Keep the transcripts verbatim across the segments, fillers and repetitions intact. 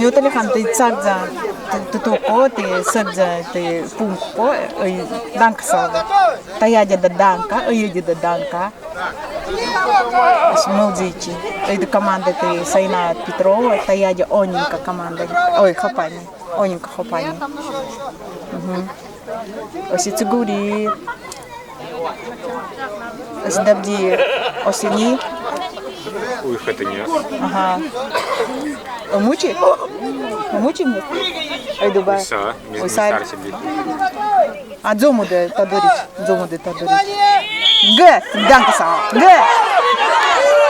Ю талихан тэ цагдзан, тэ, тэ туко, тэ цагдзан, тэ пумко, ой, данка салга. Таяди да данка, ой, иди да данка. Ась мылдзичи. Ой, иди команда тэ Сайна Петрова, таяди онинка команда. Ой, хопани. Онинка хопани. Мгм. Ось цигури. Ось дабди. Ось ни. Уй, хатыня. Ага. Омучи? Омучи ми? Ой, дуба. Уйса, ми, ой, ми сар. Сар себе. А дзумуды тадурич, дзумуды тадурич. Г, данка са, г.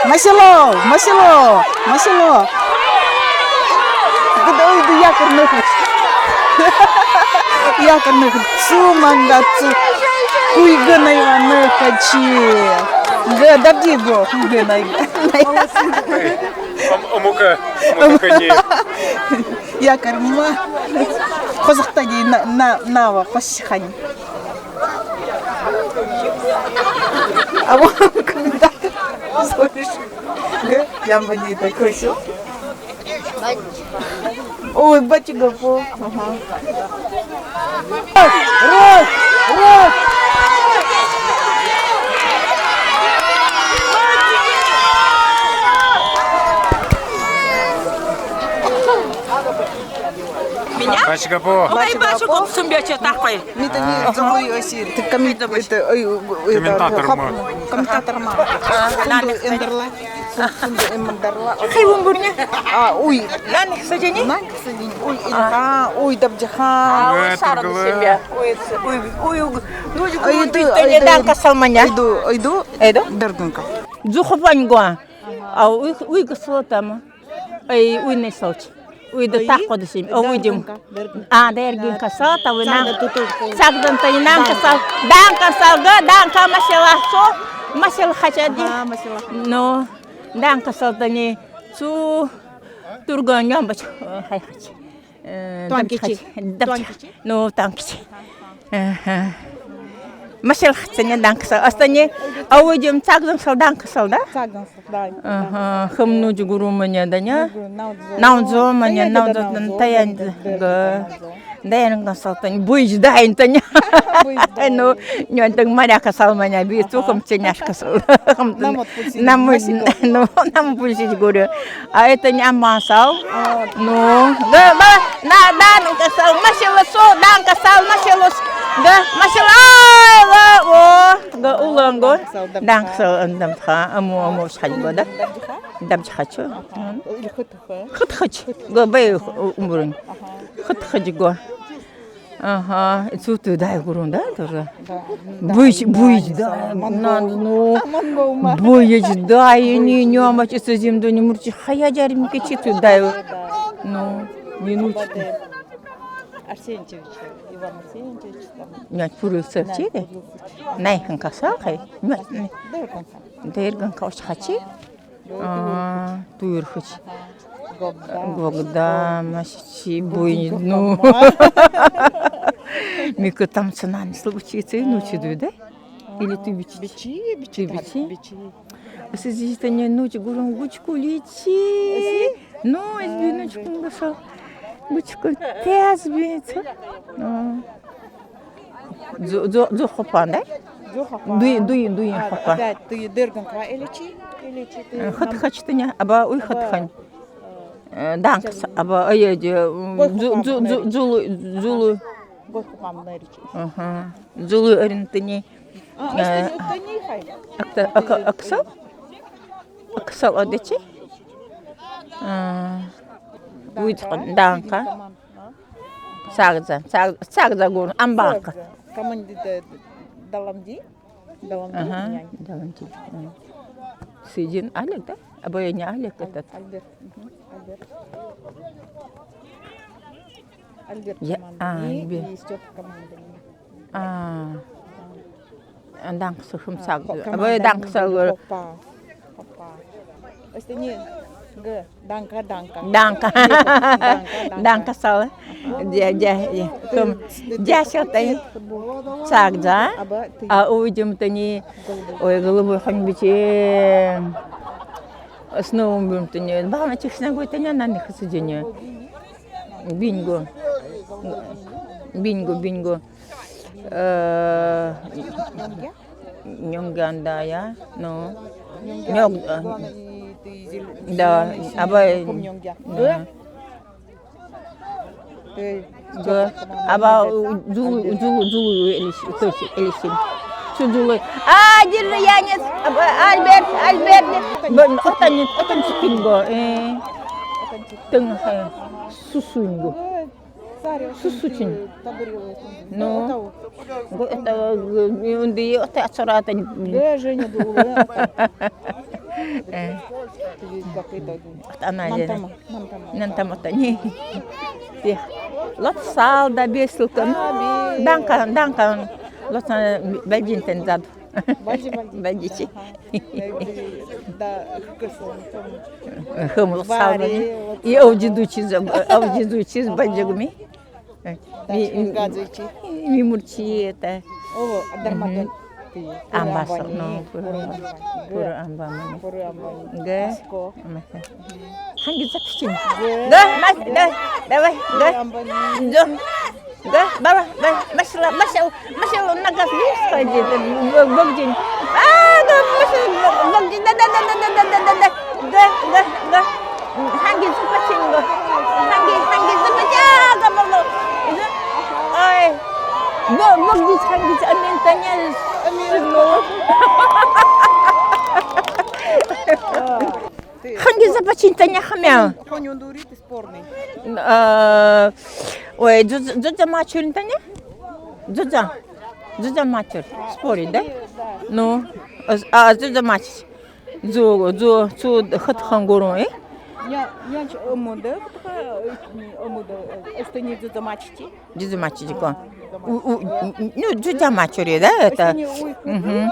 Масило, масило, масило. Г, да, ой, да, якорный хачи. Якорный хачи. Цу манга, цу. Куйгы найваны хачи. Г, дабди го, куйгы най-. Ам-, амука, амука не. Якорный. Хозахтади на, на, нава, хосихани. А вот комментатор. Слышишь? Га, ямба не такой сил. Ой, батя гапо. Ага. Раз, раз. Меня? Бачыгапо. Ой, бачыгапо, сумбече такой. Ми тани зубой осир. Ты коммент-, это, ой, ой, ой, комментатор ма. Комментатор ма. Фунду эндерла. Фунду эндерла. Хай вон бурня. А, ой. Нанх садини? Нанх садини. Ой, а, ой, дабджаха. А, ой, сарады себе. Ой, ой, ой, ой, ой, ой, ой, ой, данка салманя. Ойду, ойду. Ойду? Дергинка. Дзухопаньго. А, ой, ой, кысло тама. Ой, уйнай салчи. Уйды тахкодысим. О, уйдым. А, дергинка сал, та уйнам. Цагдан та инамка сал. Данка сал, га, данка масила со. Масила хачади. Ага, масила. Ну, данка сал тани. Цу турган ямбач. Хай хач. Э, туанкичи. Дабчхач. Туанкичи. Ну, туанкичи. Ага. Масила хачаня данка сал. Астани, а уйдым цагдан сал данка сал, да? Цагдан сал. Ага, хым нуч гуру маня, да ня? Наудзо маня, наудзо, таян, га. Дайрынга сал тани, буйдж дайн тани. Ну, нёнтынг моряка сал маня, би цухым чиняшка сал. Нам, ну, нам пульсич гурю. А это не аман сал. Ну, га, ба, на, данка сал, масила со, данка сал, масила со. Га, масила, ай, ла, о, га, уланго. Данка сал, андам ха, аму, аму, схадьго, да? Дабчхачо. Хытхач. Го бай умрун. Хытхач го. Ага. Цу ту дай гурун, да, тоже? Буйдж, буйдж, да. Ну. Буйдж, да, и не, не, мамач, и со зимдо не мурчи, хая джарим кичи ту дай. Ну, не нуч. Арсентьевич, Иван Арсентьевич там. Нять пурыл севчи де? Нять пурыл севчи. Найхан касал хай? Нять, не. Дерган касал. Дерган касал хачи? А, туйрхыч. Гогда, масичи, буйну. Мика там цена не случится, и нучи дуй, да? Или ты бичи? Бичи, бичи, бичи. Сизитане нучи гурун гучку личи. Ну, эс би нучкун гасал. Гучку тез бит. Дзу, дзу, дзу хопан, да? Дзу хопан. Дуй, дуй, дуй хопан. Опять ты дерган касал, иличи, иличи ты. Хытхач тыня, аба уй хытхань. Данкас, аба, ай, ай, дзу, дзу, дзу, дзулу, дзулу. Гой хопан, иличи. Ага. Дзулу эрин тыни. Акса, акса, акса? Акса одечи? Уйдхан данка. Цагза, цаг, цагза гун, амбанка. Команди да, даламди? Даламди. Ага, даламди. Сидин Алик, да? Або не Алик этот. Альберт. Альберт. Альберт команди. А, Альберт. И Стёпа команди. А. Данкас хым цаг. Або данкас гор. Хопа. Хопа. Остани г. Данка, данка. Данка. Данка сал. Дя, дя, дя. Хым дя сал тай. Цагза. А уйдим тани. Ой, голубой хань бичи. Основам бим тани. Бана чехна гой тани, на них сиденье. Бинго. Бинго, бинго. Э, нёнгя, да, я. Но. Нёг-, э, да, аба, да. Гэ, аба, зу-, зу-, зу-, зу-, элис-, тойсы, элисин. Су зулай. А, дирри янец, аба, Альберт, Альберт. Б-, отанит, отан чипинго, э. Тын, э, сусуинго. Сусучин. Ну. Го, это, э, и онди, это, отсоратан. Гэ, Женя, ду, э. Э. Ана, Женя. Нантама, нантама. Нантама тани. Лотсал да бесилтон. А, бе. Данка, данка. Лотсал бадинтен зад. Бади, бади. Бадичи. Аха. Да, хкыслон. Хым лотсал да. И овдзи дучиз, овдзи дучиз бадигми. Ми мурчи это. О, дармадон. Амбасал, но, пуру амба. Пуру амба. Пуру амба. Гэ. Ханги запичин. Гэ, мас, да, давай, гэ. Гэ, бала, бала, машала, машала, машала, ногас вниз сходи, богдин. А, да, машала, богдин, да, да. Гэ, гэ, гэ. Ханги запачинго. Ханги, ханги запача, гэ, бала. Ой. Бо, богдин, ханги, амин, таня, сыгнула. Ханги запачин таня хамя. Конюндурит спорный. Э, ой, дзу-, дзу-, дзуза мачурин таня? Дзуза. Дзуза мачур. Спорит, да? Ну, а, дзуза мачур. Дзу, дзу, цу хатхан гурун, э? Ня, ня, ч-, омода, хатха, э, омода, э, эстани дзуза мачти. Дзуза мачти, ко. У, у, ну, дзуза мачури, да, это? Эстани уй. Мгм.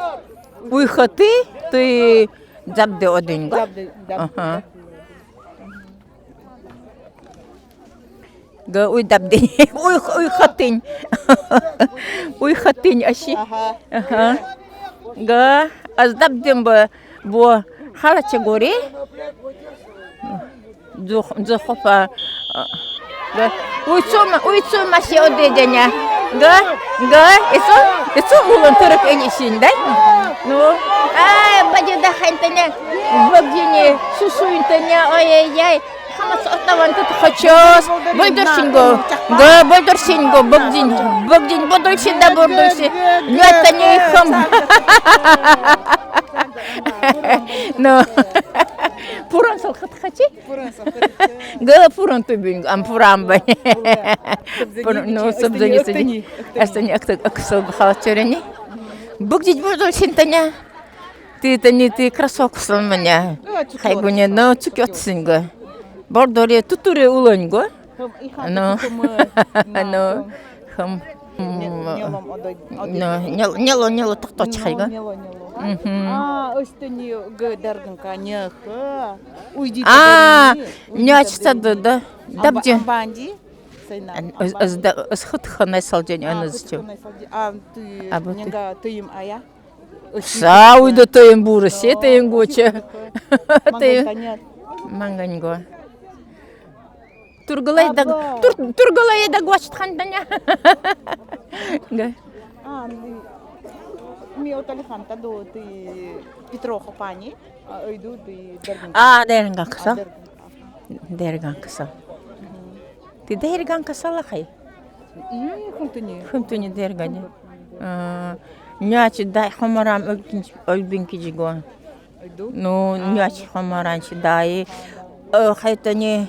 Уй хаты, ты Дзабде одинго. Дзабде, дзабде. Аха. Гэ, уй дзабдень. Уй, уй хатынь. Уй хатынь аси. Аха. Аха. Гэ, аз дзабдень бо, бо халаче гори. Дзу, дзу хопа. Гэ. Уйцума, уйцума се одеденя. Гэ, гэ, эцо, эцо улан турык энисин, да? Ну, ай, бадида хантеня, богдини, сусуинтеня, ой-ой-ой. Хамас отаван тут хочос. Бойдорсинго. Гэ, бойдорсинго, богдин, богдин, бодольси да бодольси. Нётани хам. Ну, пуран салхат хачи? Гэ, пуран тубинг, ам пуран бань. Пуран, ну, собзани, собзани. Эстани, акты, аксыл халачорени. Богдич, богдолсинтаня. Ты, тани, ты кроссовкасын маня. Хайгуне, ну, цукётсинго. Бордоре, тутуре улоньго. Ну, ну, хам. Нело, нело, тохточ хайга. Мгм. А, эстани гэ дарганка, неха. Уйди. А, не ачтады, да. Дабди. Амбанди. Эс, эс хытханай салдень, энэсчо. А, ты, нега, ты им, а я? Са уйды тыйын бурысе, тыйын гоча. Тыйын. Мангань го. Тургылай да, тур-, тургылай да гочтхан таня. Гэ. А, ми, ми оталихан та ду, ты Петро Хопани, а, ойду, ты Дерганка. А, Дерганка са. А, Дерганка. Дерганка са. Мгм. Ты Дерганка са лахай? И Хымтуни. Хымтуни Дергани. А, нячи дай хоморам өлбин-, өлбин киджи го. Ну, нячи хоморанчи дай. Э, хайтани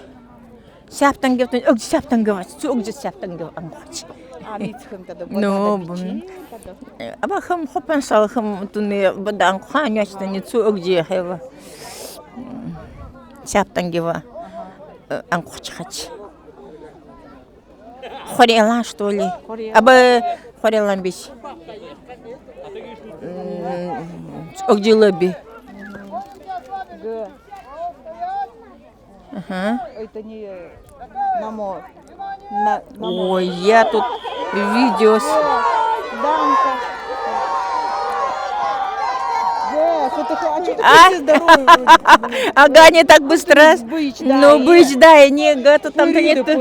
сяптан гевтан, огжи сяптан гевач, цу огжи сяптан гев анхач. А, мицхым тадо, ну, бон. Э, аба хым хопан сал хым туни бадан ха нячи тани цу огжи хева. Сяптан гева. Э, анхач хач. Хорелан, что ли? Хорелан. Абы хорелан биш. М, огжилы би. Ага. Это не, э, намо. На, намо. Ой, я тут видеос. Данка. А? Ага, не так быстро. Ну, быч, да, и не, га, то там-то не то.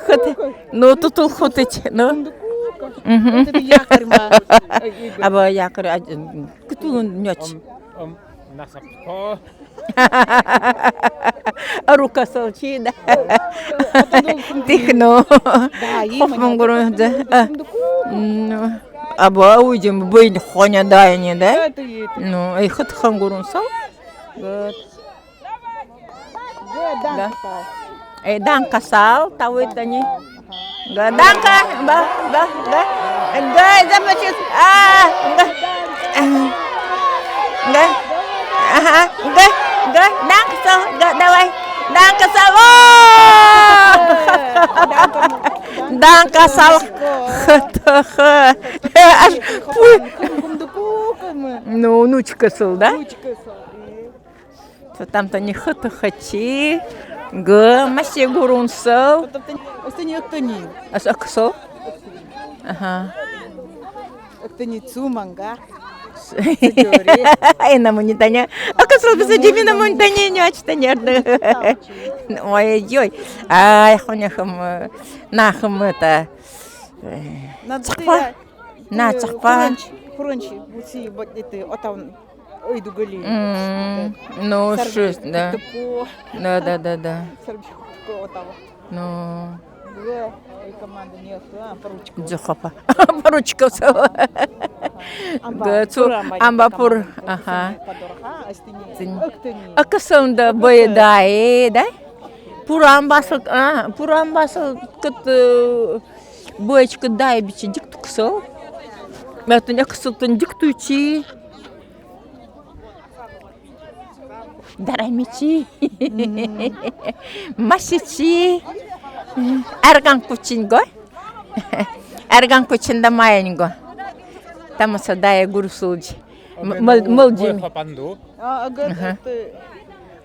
Хот-, ну, тутул хотыч, ну. Мгм. Аба якорь, а, кытыл он нёч. Рука салчи, да. Тихо, ну. Хоф мон гурун, да. А. Ну. Аба уйдим, быйль хоня да, не, да? Ну, эй, хот хан гурун сал. Год. Да. Э, данка сал, тавы тани. Га, данка, ба, ба, га. Га, започёт. А, га. Га. Ага, га, га, данка сал, га, давай. Данка сал. О! Данка сал. Ха-ха-ха. Аж пу-, ну, внучка сал, да? Внучка сал. Со там тани хыты хачи, га, масе гурун сал. Ас ак сал? Ага. Ак тани цу манга. Ай, на муни тани. Ак сал бисади ми на муни тани, не ач тани. Ой-ой. Ай, хоня хым, на хым это. Цыхпа. На цыхпа. Пурунчи, пурунчи, вот си, вот это, отам. Ой, дугали. М, ну, шесть, да. Да, да, да, да. Ну. Дзохопа. Поручка. Ага. Амба пур, ага. Ак сал да, бой да, э, да? Пур амба сал, а, пур амба сал кыт, э, бойчка да, э, бичи дик туксал. Мэтын ак сал тын дик тучи. Дарамичи. Мгм. Масичи. Арган кучинго. Арган кучинда маянго. Тамаса дае гурсулджи. М-, мол-, молджи. А, ага, это,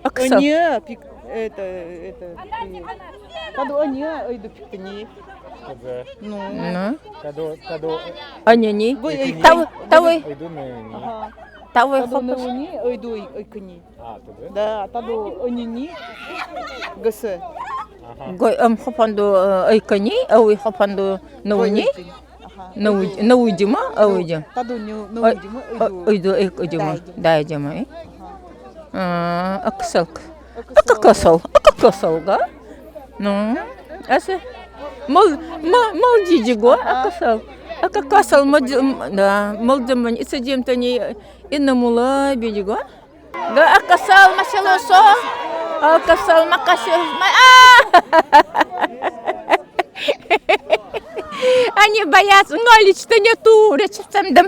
ак сал. Ане, пик-, это, это, пи-, таду ане, ойду пиктыни. Ну. Ну. Таду, таду. Ане ни. Тавы, тавы. Ойду ни. Ага. Тавы хопан. Таду науни, ойду ой-, ойкыни. А, таду? Да, таду ойныни. Гасы. Ага. Гой, ам хопанду, э, ойкыни, а ой хопанду науни. Ага. Науди-, наудима, а ойдима. Таду ню-, наудима, ойду. Ойду, ой-, ойдима. Да, ойдима, э? Ага. А, ак сал. Ак сал. Ак сал, ак сал, га? Ну, асе. Мол, мо-, молджи го, ага. Ак сал. Ак сал, молджи, м, да, молджи мон, и садим тани, и на мула биди го. Га, ак сал, маселосо. Ак сал, макасе, ма-, а! Они боятся, но лично не туры, чипсам дам.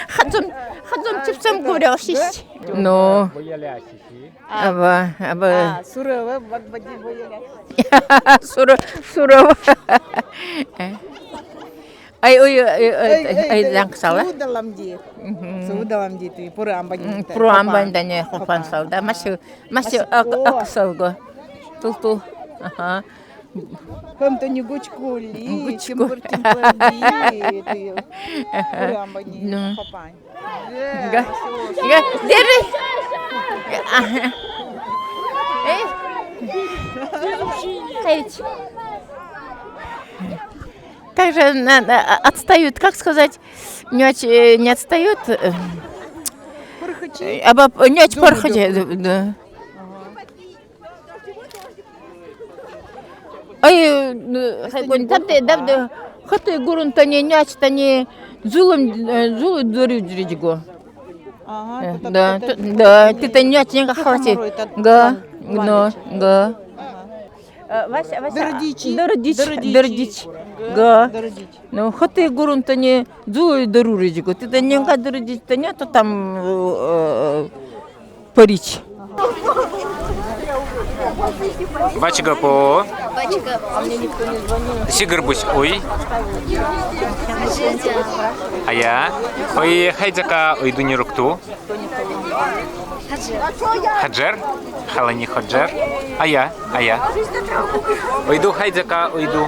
Хадзум, хадзум чипсам гурел, сись. Ну. Аба, аба. А, сурова, бак-бади боялась. Суро-, сурова. Ай, ой, ой, ой, ай, ай, ай, данк сала. Мгм. Пуру амбани тани хопан сал, да, масе, масе ак, ак сал го. Тул, тул. Ага. Хам тани гучкули, гучку. Чимпыр, чимпыр, ди, ты. Ага. Пуру амбани хопан. Га, га, дери. Ага. Эй. Кайч. Также на, на, а, отстают, как сказать, не оч-, э, не отстают, э, а баб-, не оч-, пархачи, да. Ай, э, хай гон, дабде, дабде, хаты гурун тани, не оч тани, дзулым, э, дзулы дыры дыры го. Ага, э, да, да, ты тани не оч, не хавати. Га, но, га. Ага. Э, Вася, Вася. Дырдичи. Дырдич, дырдич. Га. Дырдич. Ну, хаты гурун тани дзулы дыры рыдиго. Ты тани га дырдич, тани то там, э, парич. Вачига по. Вачига. Сигырбусь, ой. Ая. Ой, хайдзака, ой, дуни рукту. Хаджер? Халани Хаджер? Ая, ая. Ойду хайдзака, ойду.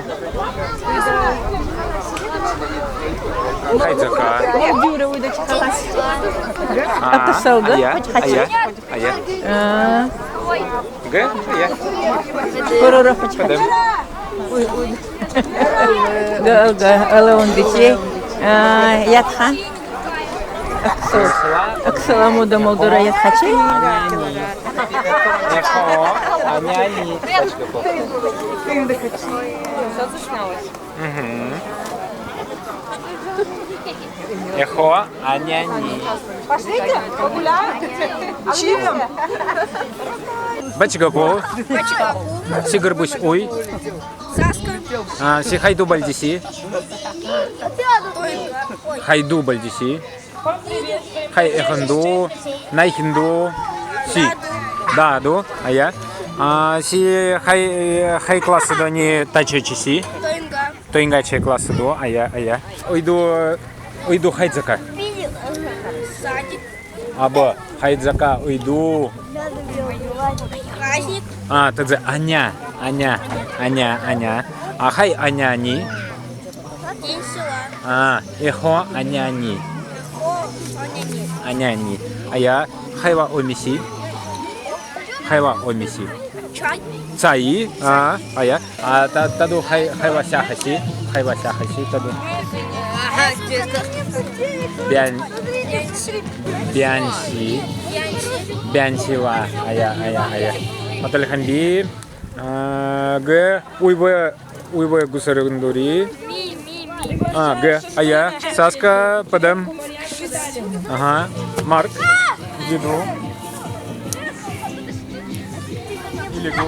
Хайдзака. Аксал, да? Ая, ая, ая. Гэ, ая. Гэ, гэ, ала ундичи. А, ятха. Аксал. Аксал, амуда молдора ятхачи. Эхо, аня, ани. Мгм. Эхо, аня, ани. Пошлите погуляем. Чим? Бачыга пу. Си гербусь уй. А, си хайду бальдиси. Хайду бальдиси. Хай эхынду, найхинду, си. Даду, ая. А, си хай, э, хай классадо ни тачачиси. Тоинга. Тоингаче классадо, ая, ая. Ойду, ойду хайдзака. Садик. Абу, хайдзака, ойду. Праздник. А, тадзе, аня, аня, аня, аня. А хай аня, ани. День села. А, эхо, аня, ани. Эхо, аня, ани. Аня, ани. Ая, хайва омиси. Хайва омиси. Чай. Цай, а, ая. А, та, таду хай, хайва сяхаси. Хайва сяхаси, таду. Бян-, бянси. Бянсива, ая, ая, ая. Маталь хамби. А, гэ, уйбе, уйбе гусарыгындори. А, гэ, ая, саска, падам. Ага, марк, диду. Илигу.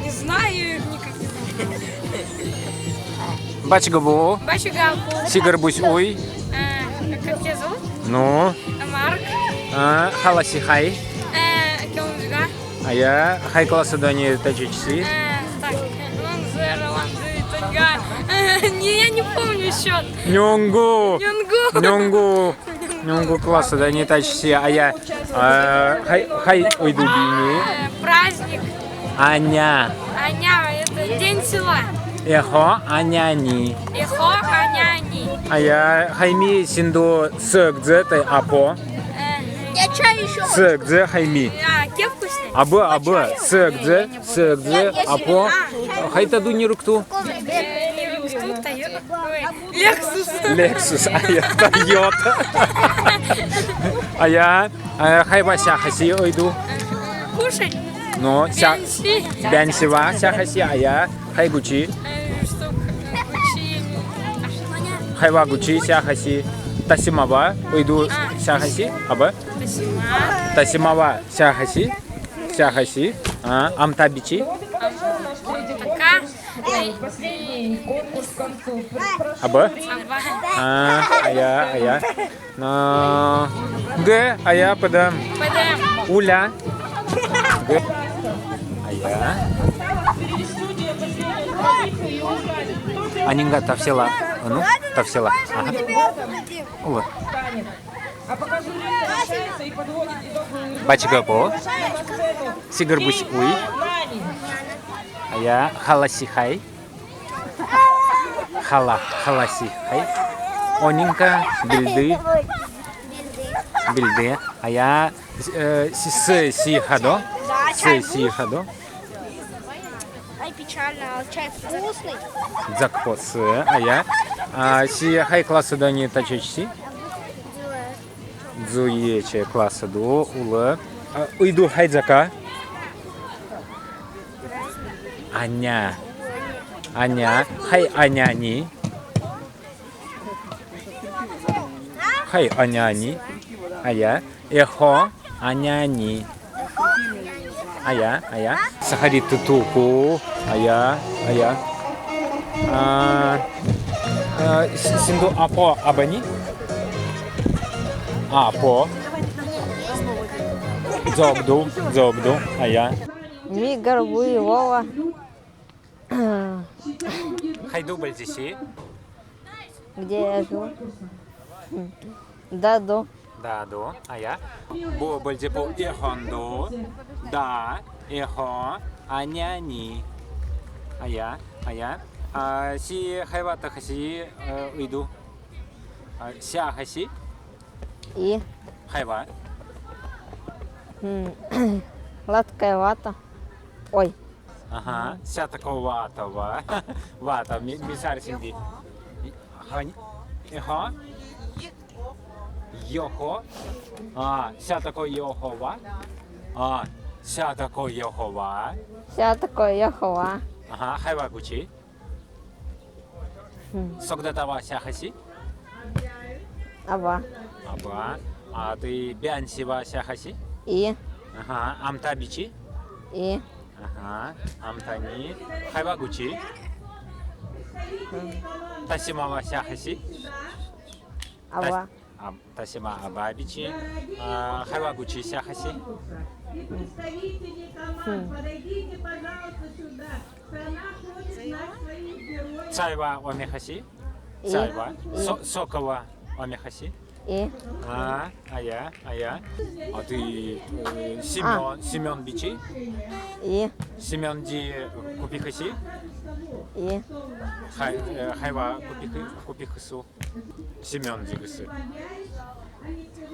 Не знаю их никак. Бачыга пу. Бачыга пу. Си гербусь уй. А, как тебя зовут? Ну. Марк. А, халаси хай. Э, кёмжга. Ая, хай классадо ни тачачиси. Э, так, ван зеро, ван зеро, тога. Э, не, я не помню счёт. Нёнгу. Нёнгу. Нёнгу. Нёнгу классадо ни тачачиси, ая, а, хай, хай ойду бини. Э, праздник. Аня. Аня, это день села. Эхо, аня, ани. Эхо, аня, ани. Ая, хайми синду сык дзэ, тай апо. Э, я чай ещё. Сык дзэ хайми. А, кепку снять? Абы, абы, сык дзэ, сык дзэ, апо. Хай таду ни рукту. Э, не рукту, тай, ой. Лексус. Лексус, ая, Тойота. Ая, э, хайва сяхаси ойду. Кушать? Ну, ся-, бянси. Бянсива сяхаси, ая, хай гучи. Э, чтоб, э, гучи. Хайва гучи сяхаси. Тасимава ойду сяхаси, абы. Тасимава. Тасимава сяхаси. Сяхаси. А, амта бичи. Ам-, така. Абы? Абы. А, ая, ая. Но. Гэ, ая, падам. Падам. Уля. Гэ. Ая. Анинга тавсела. А ну, тавсела. Ага. Улы. Бачыга пу. Си гербусь уй. Ая, халаси хай. Хала, халаси хай. Онинка, билди. Билди. Ая, э, си, си, си хадо. Си, си хадо. Ай, печально, а чай вкусный. Дзак пос, ая. А, си хай классадо ни тачачиси. Дзуече классадо, улы. А, ойду хайдзака. Аня. Аня. Хай аня, ани. Хай аня, ани. Ая. Эхо, аня, ани. Ая, ая. Сахари тутуку. Ая, ая. А, а, с-, синду апо абани? Апо. Дзобду, дзобду. Ая. Ми гербуй Вова. Хайду бальдиси. Где я живу? Даду. Даду, ая. Бу бальди пу эхонду. Да, эхо, аня, ани. Ая, ая. А, си хайваата хасий, э, уйду. А, ся хасий? И. Хайва? М, сладкая вата. Ой. Аха, ся тако вата, ва. Вата, ми, ми сарсинди. Хан-, иха? Йохо. А, ся тако йохо ва. А, ся тако йохо ва. Ся тако йохо ва. Аха, хайва гучи. Хм. Согдатава ся хасий? Аба. Аба. А ті Бянсива ся хасий? И. Аха, Амта бичи? И. Аха, Амтани. Хайва гучи. Хм. Тасимава ся хасий? Аба. Тас-, а, Тасима аба бичи. А, хайва гучи ся хасий? Хм. Цайва оме хасий? И. Цайва. И. Со-, Сокова оме хасий? И. А, ая, ая. А ті, э, Семён, а. Семён бичи? И. Семёнди купи хасий? И. Хай-, э, хайва купи хы-, купи хасу. Семёнди гысы.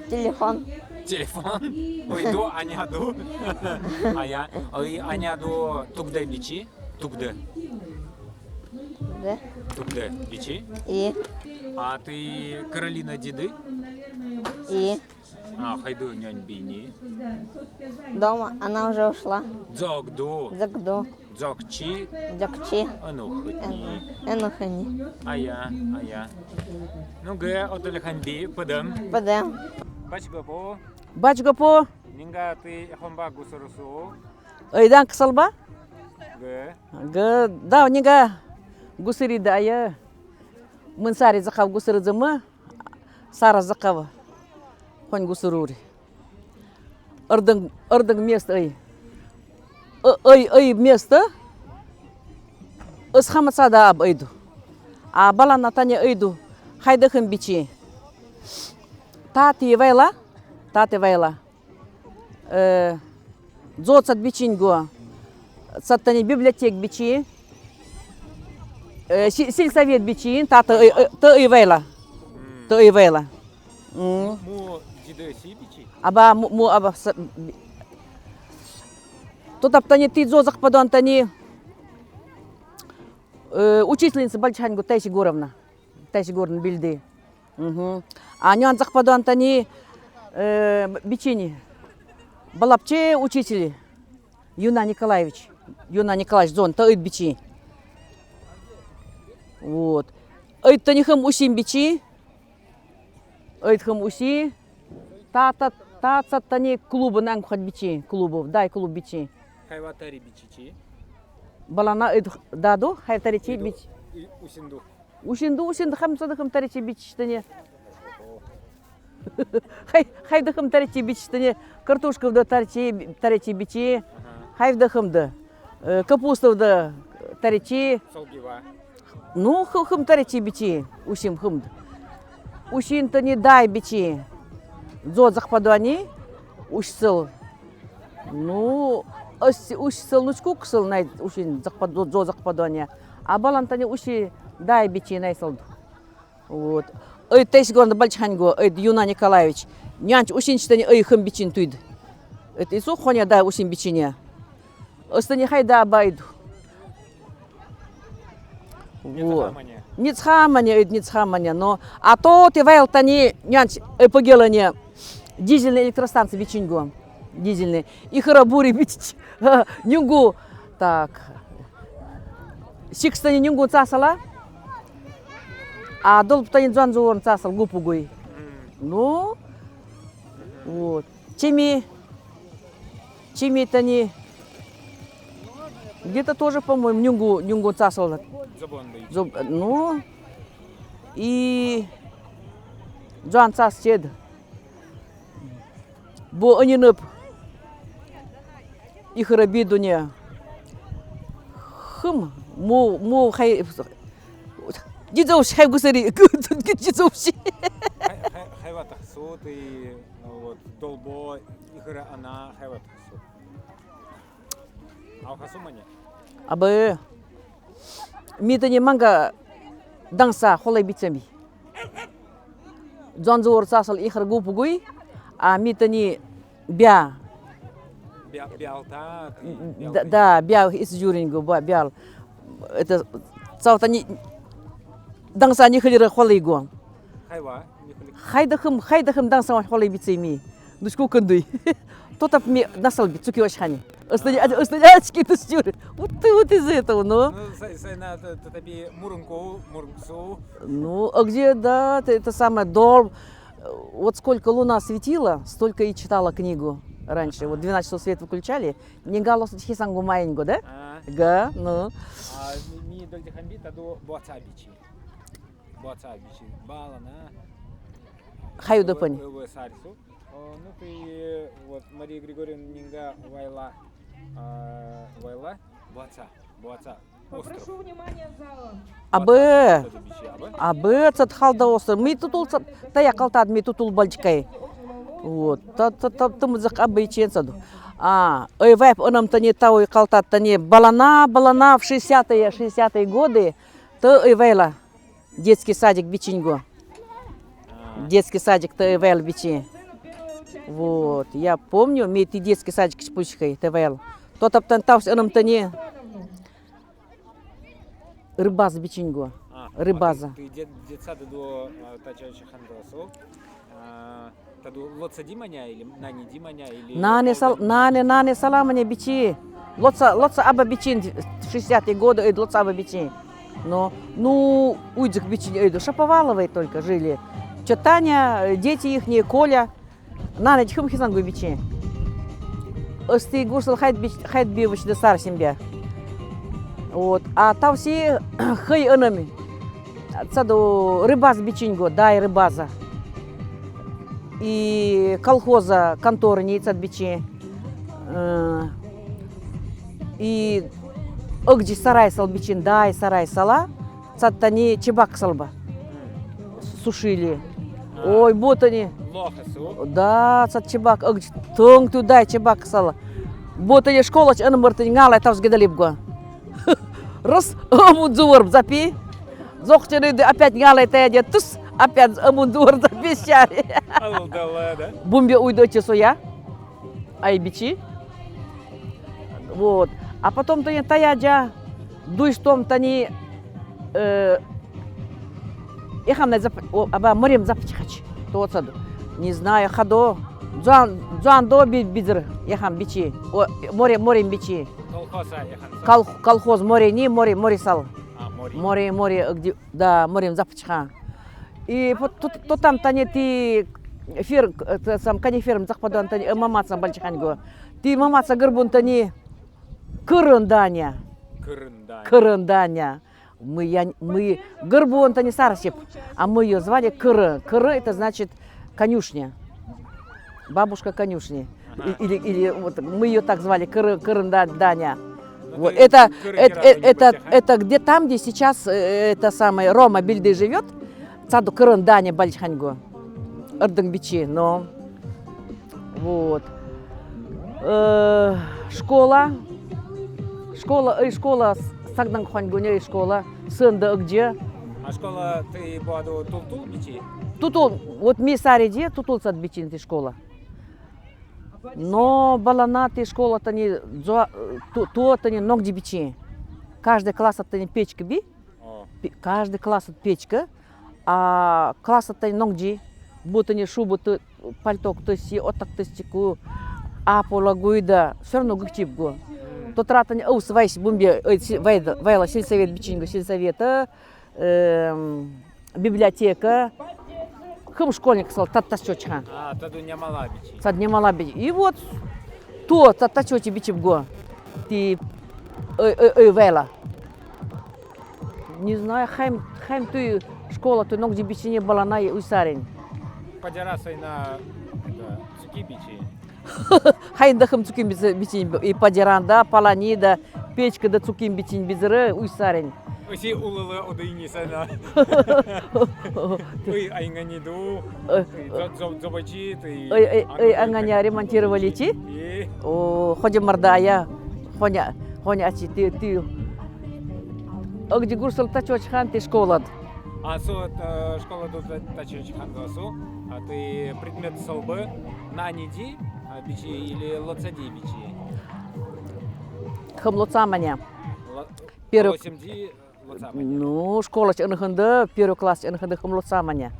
Телефон. Телефон? Ойду, аняду. Ая. Ой, аняду тугды бичи? Тугды. Да. Тугды бичи? И. А ті Каролина диды? И. А хайду нянь бини? Дома, она уже ушла. Дзогду. Дзогду. Дзогчи. Дзогчи. Онуг хытни. Онуг хытни. Ая, ая. Ну ге, отолеханьби, пыдем. Пыдем. Бач гопу. Бач гопу. Нинга ті эхомба гусырусу? Ойдан кысалба? Ге. Ге, да, нинга гусыриды ая. Мын сари зокав гусырыдзымы. Сара зокав. Хонь гусырури. Ырдынг, ырдынг мест ой. Ой, ой мест. Ысхамыца да аб ойду. А балана тани ойду. Хайдыхым бичи. Тати вайла. Тати вайла. Э, дзо цат бичинь го. Цат тани библиотек бичи. Э, си-, сельсовет бичи. Тати ой, ой, ті ой вайла. Ті ой вайла. М. Му диды си бичи? Аба, му, му, аба, са-, би-, тотап тани ті дзо зокпадон тани, э, учительница Бальчхань го Тайси Горовна. Тайси Горовна билди. Мгм. А нюан зокпадон тани, э, бичинь. Балапче учитель. Юна Николаевич. Юна Николаевич дзон, ті ойд бичи. Вот. Ойд тани хым усим бичи. Ойд хым уси. Та, та, та цат тани клуб нанг хат бичи. Клуб, дай клуб бичи. Хайва тари бичичи? Балана ойд даду, хайва таричи бич. И усинду. Усинду, усинду, хам цадыхым таричи бичиштыне. Хай, хайдыхым таричи бичиштыне. Картошкавды таричи, таричи бичи. Ага. Хайдыхымды. Э, капуставды таричи. Солгива. Ну, хы-, хым таричи бичи. Усим хымды. Усин тани дай бичи. Дзо зокпадони. Усьсыл. Ну, ус-, усьсыл, ну, скуксыл най усин зокпад-, дзо зокпадони. А балан тани уси дай бичи найсылды. Вот. Ой, Тайси Горовна Бальчхань го, ой, Юна Николаевич. Нянь усинчтыне ой хым бичинь туйды. Ой, ису хоня дай усин бичине. Остыне хайда абайду. Вот. Ницхамане. Ницхамане, ой, ницхамане. Но, а то тэ вайл тани нянь, ой, погелане. Дизельный электростанция бичинь го. Дизельный. Ихыра бури бичич. Нюнгу. Так. Сикстани нюнгун цаасала. А долбтани дзуан зуворн цаасал гупугуй. Ну. Вот. Чими. Чими тани. Где-то тоже, по-моему, нюнгу, нюнгун цаасал. Дзуб-, ну. И дзуан цаас чед. Бо ани нып. Ихыра бидуне. Хым, му, му хай, дидзовш хай гусыри, дидзовш. Хай, хай, хайватахсут и, ну, вот, долбо, ихыра ана хайватахсут. Алхасумане? Абы. Ми тани манга данса холой бицеми. Дзонзуур сасал ихр гупугуй, а ми тани бя. Бя-, бялта, да, бялта. Да, бял ис журинго, ба-, бял. Это, цаутани данса нихлера холой го. Хайва, нихлера. Хайдахым, хайдахым данса холой бицеми. Нуську кындуй. Тотап ми насал би, цуки ошхани. Остань, остань, очки тустюр. Вот ты, вот из этого, ну. Ну, сай, сай на, т-, т-, тотап би мурунку, мурунксу. Ну, а где, да, ты это самое, дол-, вот сколько луна светила, столько и читала книгу раньше. Вот двенадцать часов свет выключали. Нинга лос хисан гумаинго, да? А. Га, ну. А, ми, ми дольдихам би, таду боца бичи. Боца бичи. Балана. Хаюда пани. Э, э, сарису. О, ну ты, вот, Мария Григорьевна нинга вайла, а, вайла, боца, боца. Остров. Попрошу внимания зала. Абы. Боца, боца, боца, боца. Абы, цат халда остров. Ми тутул цат, тая калтад ми тутул бальчкай. Вот. Та, та, та, та мызых абы ичен саду. А, ой, вайп, анам тани тау и калтад тани. Балана, балана, в шестидесятые, шестидесятые годы. Та ой вайла. Детский садик бичинь го. А. Детский садик тэ ивел бичи. Вот, я помню, ми тэ детский садик спусхай тэ ивел. Тотап тан тавси анам тани рыбаз бичинь го. А, рыбаза. А тэ, тэ дет-, детсад до, а, тача чахандасо. А, Таду лоца диманя или нани диманя или... Нани сал-, нани, нани саламаня бичи. Лоца, лоца аба бичи, шестидесятые годы, ой, лоца аба бичи. Но, ну, уйдзик бичи, ой, Шаповаловы только жили. Чотаня, дети ихние, Коля. Нани дихым хисан гу бичи. Ысты гурсал хайт бич-, хайт би вычды сар семья. Вот. А тавси хый анам. Цаду рыбаз бичинь го, дай рыбаза. И колхоза контора ни цад бичи. Э, и ыгдзи сарай сал бичи, дай сарай сала. Цад тани чебак салба. Сушили. А. Ой, бу тани. Лохасу. Да, цад чебак, ыгдзи тынг ту дай чебак сала. Бу тани школач анам мартын нгалай тавс гидалиб го. Раз, амун зуор запи. Зохчаны да опять нгалай тая де тус, опять амун зуор запи сяри. Алдала, да? Бумбе уйду че соя. Ай бичи. Вот. А потом тани тая джа, дуйстом тани, э, Эхам най зап-, о, аба морем запачхач. Тотсад. Не знаю, хадо. Дзуан, дзуан до би-, бидзыр. Эхам бичи. О, море, морем бичи. Колхоза эхам са. Кол-, колхоз море ни, море, море сал. А, море. Море, море, э, где, да, морем запачха. И вот тут, то там тани тэ фер-, э, тэ сам каниферм захпадан тани, э, мамаца бальчхан го. Тэ мамаца гырбун тани кырын даня. Кырын даня. Кырын даня. Мый, я, мый гырбун тани сарасип, а мы её звали Кыры. Кыры — это значит конюшня. Бабушка конюшни. Ага. И-, или, или вот мы её так звали, Кыры, Кырын да-, даня. Ну, вот. Это, это, это, это где там, где сейчас, э, это самое, Рома Бельды живёт. Цаду Кырын даня бальчхан го. Ырдын бичи, но. Вот. Э, школа. Школа, ой, школа, сагдан хонь гуне, ой, школа. Сында ыгдзи. А школа тэ бу аду тутул бичи? Тутул, вот ми сариди, тутул цад бичинти школа. Но балана тэ школа тани дзо-, ту-, ту тани нонгди бичи. Каждый класс тани печка би. О. Пе-, каждый класс печка, а класс тани нонгди, бу тани шуба тэ, пальток тыси, отак тыси ку, а пола гуйда, всё равно гыхтип го. Мм. Тотра тани ус вайси бумбе, э, си-, вайда, вайла сельсовет бичинь го, сельсовета, эм, библиотека. Хым школьник сал, тат тас чочхан. А, таду нямала бичи. Цад нямала бичи. И вот, то, тат тас чочи бичип го. Тэ, э, э, э, вайла. Не знаю, хайм, хайм туй школа, туй нонгди бичине балана и уйсаринь. Падяра сайна, да, цуки бичи. Хайм дахым цуким бичи, бичи, и падяран да, палани да, печка да цуким бичи бидзыр уйсаринь. Оси улылы одыйни сайна. Ой, айнга ни ду. Э. Дзо-, дзо-, дзобачи, ты. Ой, ой, ой, айнга ни ремонтировали чи? Э. О, ходим мордая. Хоня, хоня ачи, ты, ты. ӧгди гурсӧл татчӧдз хан тӥ школад. А со, э, школад та-, татчӧдз хан го со. А тӥ предметсӧ бы наньыди, а, бичи или лоцади бичи? Хым лоца маня. Ло-, первый, лосемди, э, лоца маня. Ну, школаысь ӧнхында, первый классысь ӧнхында хым лоца маня.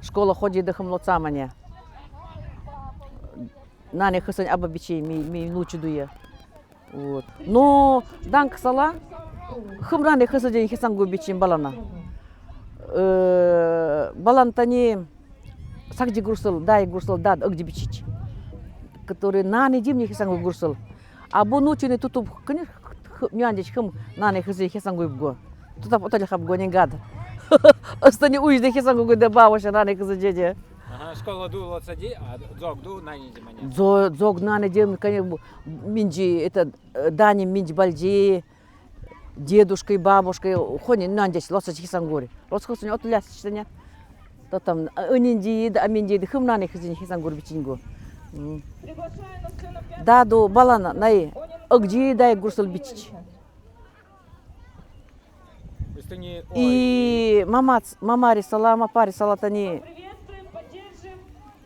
Школа ходида хым лоца маня. Наньы хысань абу бичи, ми, ми нуджыдуе. Вот. Но данксала, хым наньы хысыдин хисан гу бичи балана. Э, балан тани сагзи гурсӧл, дай гурсӧл дад ӧгди бичич. Который наньыди ми хисан гу гурсӧл. А бо нуджыны туту, конечно, х-, няньыдич хым наньы хысыдин хисан гу ибго. Тутап оталихабго нин гад. Ӧстани уйдыд хисан гу гуйда бавоша наньы хысыдин. Ага, школа ду лоцади, а дзог ду наньыди маня. Дзо-, дзог наньыди, конечно, бу-, минди, это, э, даньым минди бальди, дедушкой, бабушкой, хони наньыдич лоцади хисан гури. Лоцади хысыдин отулясичтаня. То там, э, ынинди, да, аминди, да, хым наньы хысыдин хисан гур бичинь гу. М. Даду, балана, най, ӧгди дай гурсӧл бичич. И мамац-, мамарисала, мапарисала тани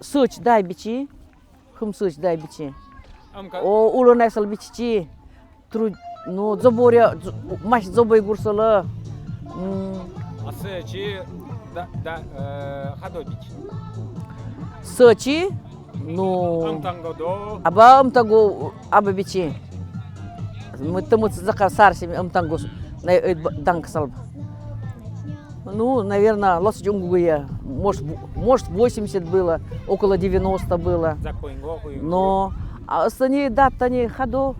сыч дай бичи, хым сыч дай бичи. О, улын асьсӧл бичичи. Труд-, ну, дзоборе, дз-, мась дзобой гурсӧлы. М. А сыч да, да, э, ходо бичи? Сыч, ну, ымтанго до. Абу ымтанго, абу бичи. Мый тымыс зака сарсим ымтанго, най, э, б-, данксал. Ну, наверно, лоцади унгуе, может, в-, может, восемьдесят было, около девяносто было. Но, а ӧстани дад тани ходо,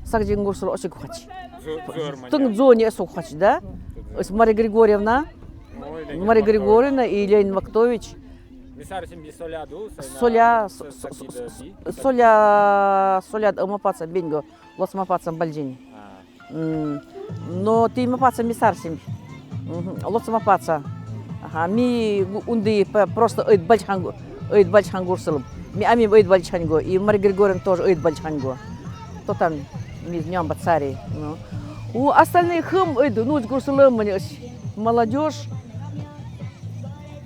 сагдин гурсӧл ошиг хач. Тынг дзони эсуг хач, да? Эс Мария Григорьевна, Мария Григорьевна и Леонид Вахтович. Соля, с-, с-, с-, соля, соля, э, мапаца беньго, лоц мапаца бальдини. М, но тӥ мапаца ми сарсим. Мгм. Лоц мапаца. Ага, ми гу-, унды п-, просто ӧд бальчхан гу-, ӧд бальчхан гурсӧл. Ми амим ӧд бальчхан гу, и Мария Григорьевна тоже ӧд бальчхан гу. То там ми нём бацари, ну. У остальные хым ӧд нуч гурсӧлы мынэсь. Молодёжь.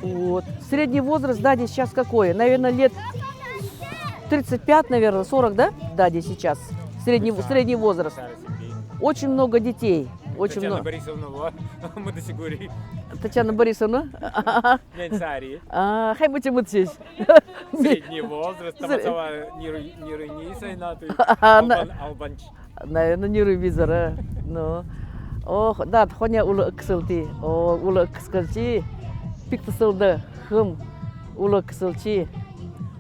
Вот. Средний возраст, да, здесь сейчас какой? Наверное, лет тридцать пять, наверное, сорок, да? Да, здесь сейчас. Средний, средний возраст. Очень много детей. Очень много. Татьяна Борисовна, вот. Татьяна Борисовна? Нянь сари. А, хай мычи мычись. Средний возраст, там отсава ниры-, ниры не сайнаты. Албан-, албанч. Наверно, ниры визара. Ну. Ох, дад, хоня улы кысылчи. О, улы кысылчи. Пиктысылды хым улы кысылчи.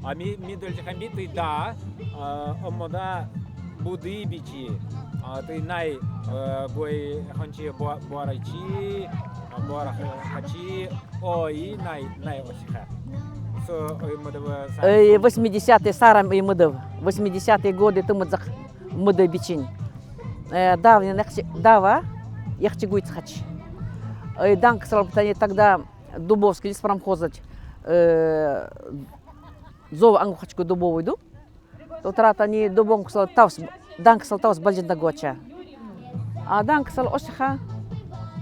А ми, ми дольчи хамбиты, да, а, омода буды бичи. А, тӥ най, а, гой хончи бо-, борачи, а, борахачи, ой, най, най осиха. Со, ой, модова са-, ой, восьмидесятые сарам, ой, модов. Восьмидесятые годы тымыдзак мыды бичинь. Э, давни нехчи, дава, яхчи гуйт хач. Э, данксал тани тогда Дубовский леспромхозач, э, зов ангу хачку Дубовойду. То тара тани Дубовойдсал тавс, данксал тавс бальдинда гуача. А данксал осиха.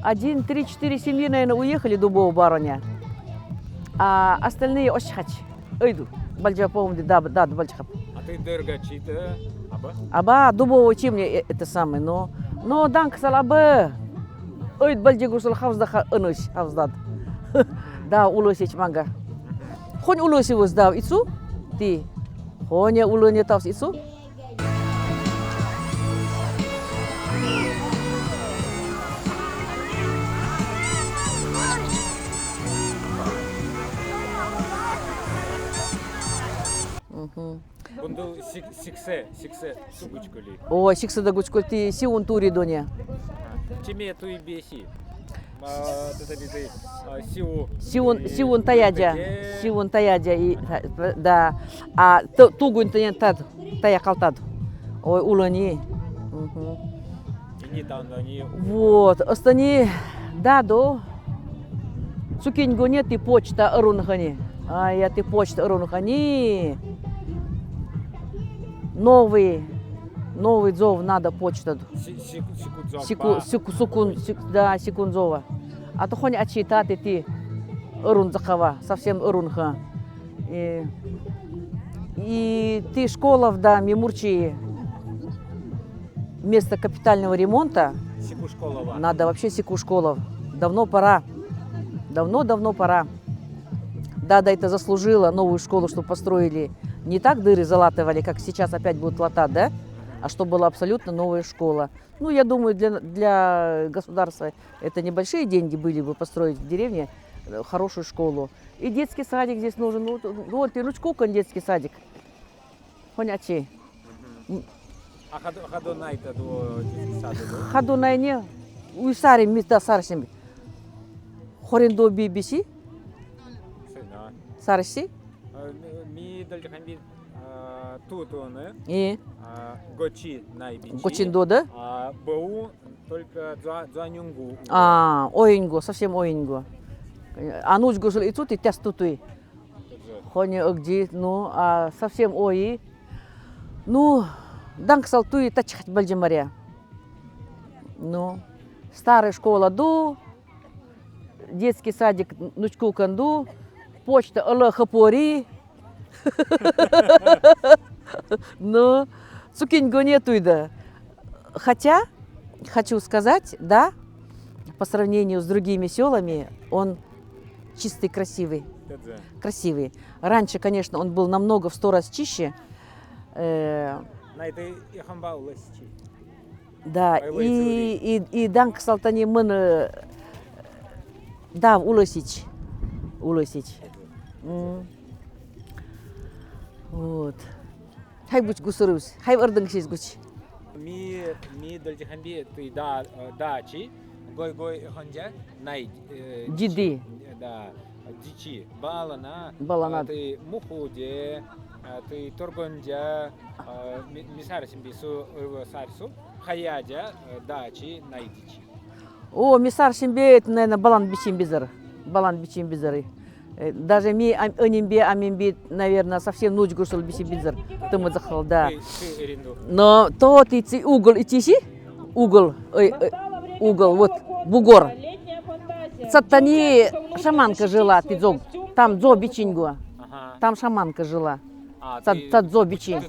Один, три, четыре семьи, наверно, уехали Дубово бароня. А остальные осихач. Ойду. Бальдже помню, да, да, бальдже хап. А тӥ дыргачи-то, аба? Аба, Дубовочи мне, э, это самое, но, но данксал абы. Ойд бальдже гурсӧл хавзда ха-, ынысь, хавздад. Да, улы сеч манга. Хонь улы сеч вӧз дав ицу, тӥ. Хонь улы не тавс ицу. Мгм. Бунду сик-, сиксэ, сиксэ су гуч кули. О, сиксэ да гуч кули, тӥ сиун тури доне. Чиме туи беси. Ма, тата биты, а, сиу-, сиун, и сиун таядя, таядя. Сиун таядя, и, да. А ту-, тугуин тыне тад, тая калтад. Ой, улыни. Мгм. Вот, остани, да, до. Цукинь гоне тӥ почта ырун хани. А, я тӥ почта ырун хани. Новый. Новый дзов надо почта. Си-, сику-, сику дзов. Сику-, ба. Сику-, сукун, сик-, да, сикун дзова. А то хонь ачий тати ти ырун дзакава, совсем ырун ха. И, и ти школов да ми мурчи место капитального ремонта. Сику школова. Надо вообще сику школов. Давно пора. Давно-давно пора. Да, да, это заслужила новую школу, что построили. Не так дыры залатывали, как сейчас опять будут латать, да? А что была абсолютно новая школа. Ну, я думаю, для, для государства это небольшие деньги были бы построить в деревне, э, хорошую школу. И детский садик здесь нужен. Ну, вот, ну, вот, и внучку кон детский садик. Хонь ачий. Мгм. А хадо, хадо най та ду детский садик ду? Хадо най не, уй сари ми та сарсим. Хорин ду би биси? Сына. Сарси? Э, ми, ми дальше хан би, э, ту туны. И? Э, гочи най бичи. Гочин ду да? А баун только дза-, дзанюнгу. А, ойнгу, совсем ойнгу. А нуч гушыл и цути тяс тутуй. Хонь огди, ну, а совсем ой. Ну, данк сал туй тачхать бальжи маря. Ну, старая школа ду, детский садик нучку кон ду, почта ала хапори. Ну, цукинь гонетуй да. Хотя, хочу сказать, да, по сравнению с другими сёлами, он чистый, красивый. Тадзе. Красивый. Раньше, конечно, он был намного в сто раз чище. Э, на этой и хамба уласичи. Да, и, и, и данк сал тани мын, э, да, уласич. Уласич. М. Вот. Хай буч гусырус, хай ӧрдынгсиз гуч. Ми, ми дольчи хамби, тый да, э, дачи, гой-гой хонджа, най, э, ди-ди. Дичи, да, дичи, балана, балана. А, тый мухуде, а, тый торгонджа, а, ми, ми сарсимби су, э, сарсу, хаяджа, э, дачи, най дичи. О, ми сарсимби, наверно, балан бичим бизер. Балан бичим бизер. Э, даже ми, ам-, ӧнимби, амимби, наверно, совсем нуч гушыл бичим бизер. Тымы дзахал, да. Но то тыци угол ичиши, угол, ой, ой, угол, вот, бугор. Цаттани шаманка жила, тый дзоб. Там дзо бичинь гуа. Ага. Там шаманка жила. А, цат-, тый цат дзо бичинь.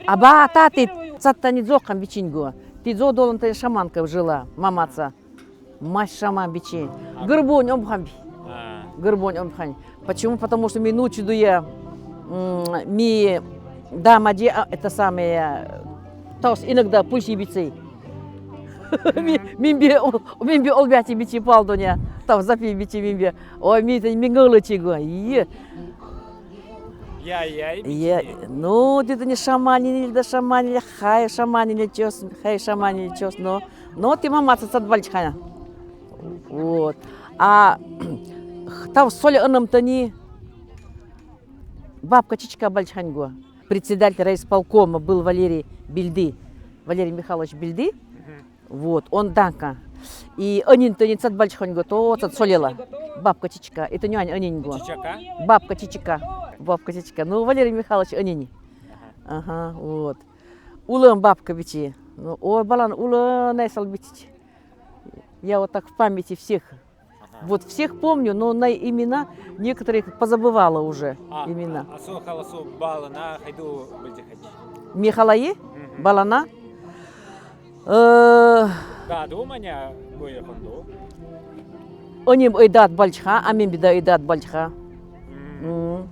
А ба, та тый цаттани дзо кам бичинь гуа. Тый дзо долан тый шаманка жила, мамаца. Мась шаман бичи. Гырбонь омбханьби. А. Гырбонь омбхань. Почему? Потому что ми нуч дуя, м, ми дамаджи, а, это самое, таус иногда пульси бичи. Ми, мимби, о, мимби олбяти бичи палдоня. Таус запи бичи мимби. Ой, ми тэ, ми гылычи гуа. Е. Я, я, и я, бичи. Ну, тыдыни шаманили, да шаманили, хай шаманили чос, хай шаманили чос, но, но тый мамаца цат бальчха. Вот. А таус соля ӧнем тани бабка Чичка бальчхань гуа. Председатель райисполкома был Валерий Бильды, Валерий Михайлович Бильды. Мгм. Вот, он данка. И ӧнин тани цат бальчхань гуа, то цат солила. Бабка Чичка. Это нянь ӧнин гуа. Чичака? Бабка Чичка. Бабка Чичка. Ну, Валерий Михайлович ӧнини. Ага. Ага, вот. Улын бабка бичи. Ну, ой, балан улын найсал бичи. Я вот так в памяти всех. Ага. Вот всех помню, но на имена некоторых позабывала уже. А, имена. А со халасу балана хайду бальчхач? Ми халаи? Мгм. Балана? Э, да, думаня, гой хонду. Ӧним ӧйдат бальчха, амимби да ӧйдат бальчха. М. М.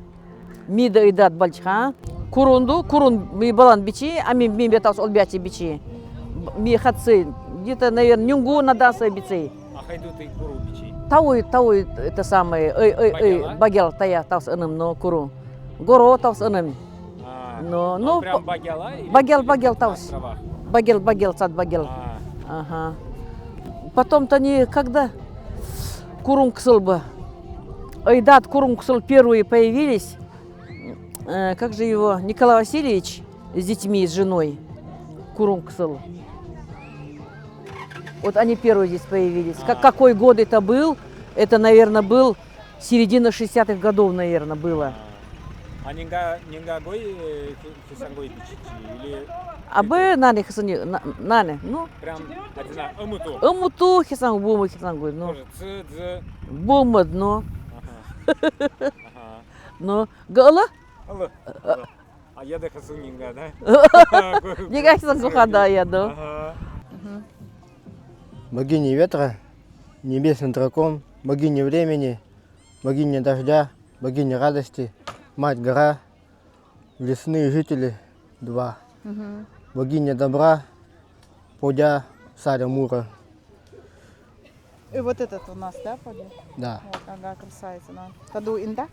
Ми да ӧйдат бальчха. Курун ду, курун ми балан бичи, амим, мимби таус олбяти бичи. Б-, ми хатсы, где-то, наверно, нюнгу на даса бичи. А хайду тый куру бичи? Тауй, тауй, это самое, ой, ой, ой, багяла? Багял, тая, таус ӧнем, но куру. Горо таус ӧнем. А, но, а но, прям по-, багяла или багял, на багял таус. Островах? Багял, багял, цат багял. А. Ага. Потом тани, когда курун ксылбы. Ой, да, курун ксыл первые появились. Э, как же его, Николай Васильевич с детьми, с женой. Курун ксыл. Вот они первые здесь появились. Ка-, а, какой год это был? Это, наверно, был середина шестидесятых годов, наверно, было. А нинга, нинга гой, э, хи-, хисан гой бичи чи, или... Абы нане хисан, на-, нане, ну. Прям одна, ымыту. Ымыту хисан, бумы хисан гой, ну. Тоже цы, дзы. Бумы, ну. Ага. Ага. Ну, гы ылы? Ылы. Э, ылы. А я да хисан нинга, да? Нинга хисан гуха да я, да. Ага. Мгм. Богиня ветра, небесный дракон, богиня времени, богиня дождя, богиня радости, мать гора, лесные жители, два. Мгм. Богиня добра, подя, царь Амура. И вот этот у нас, да, подя? Да. Вот, ага, красавица, да. Таду инда?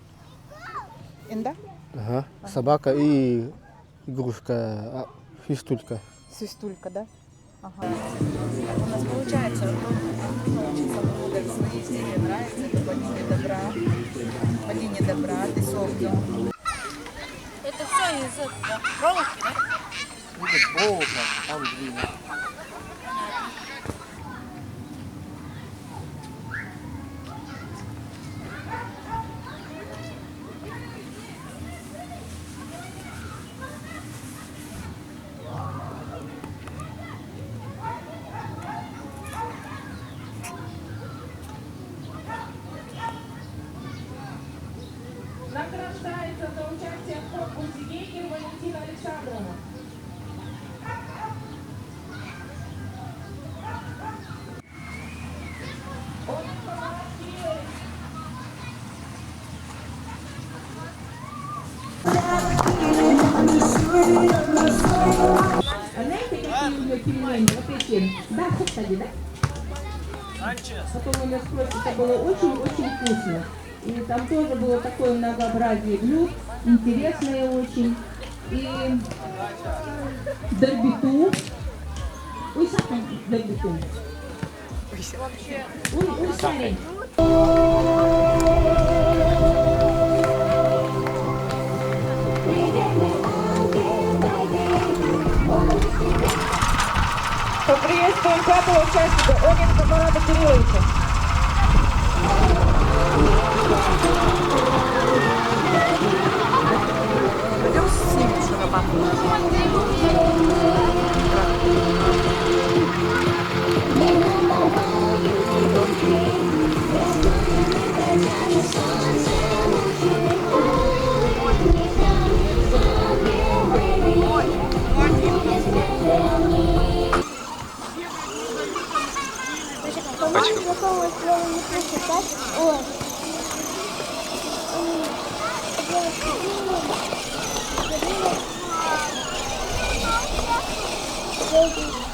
Инда? Ага. Ага. Собака и игрушка, а, свистулька. Свистулька, да? Ага. У нас получается, ну, очень со мной, мне нравится, это богиня добра. Богиня добра, песок, да. Это всё из этого проволоки, да? Будет болото, там глина. Награждается за участие в конкурсе «Гейгер» Валентина Александровна. А знаете, какие у неё пельмени? Вот эти. Да, кстати, да? Потом у неё просто это было очень-очень вкусно. И там тоже было такое многообразие блюд, интересное очень. И дербиту. Ой, сакан дербиту. Ой, ой, сари. Поприветствуем пятого участника, Оненко Марата Кирилловича. Пойдём снимем шугабабу. Мама, какого слова не пишет, так? Ой. Ой.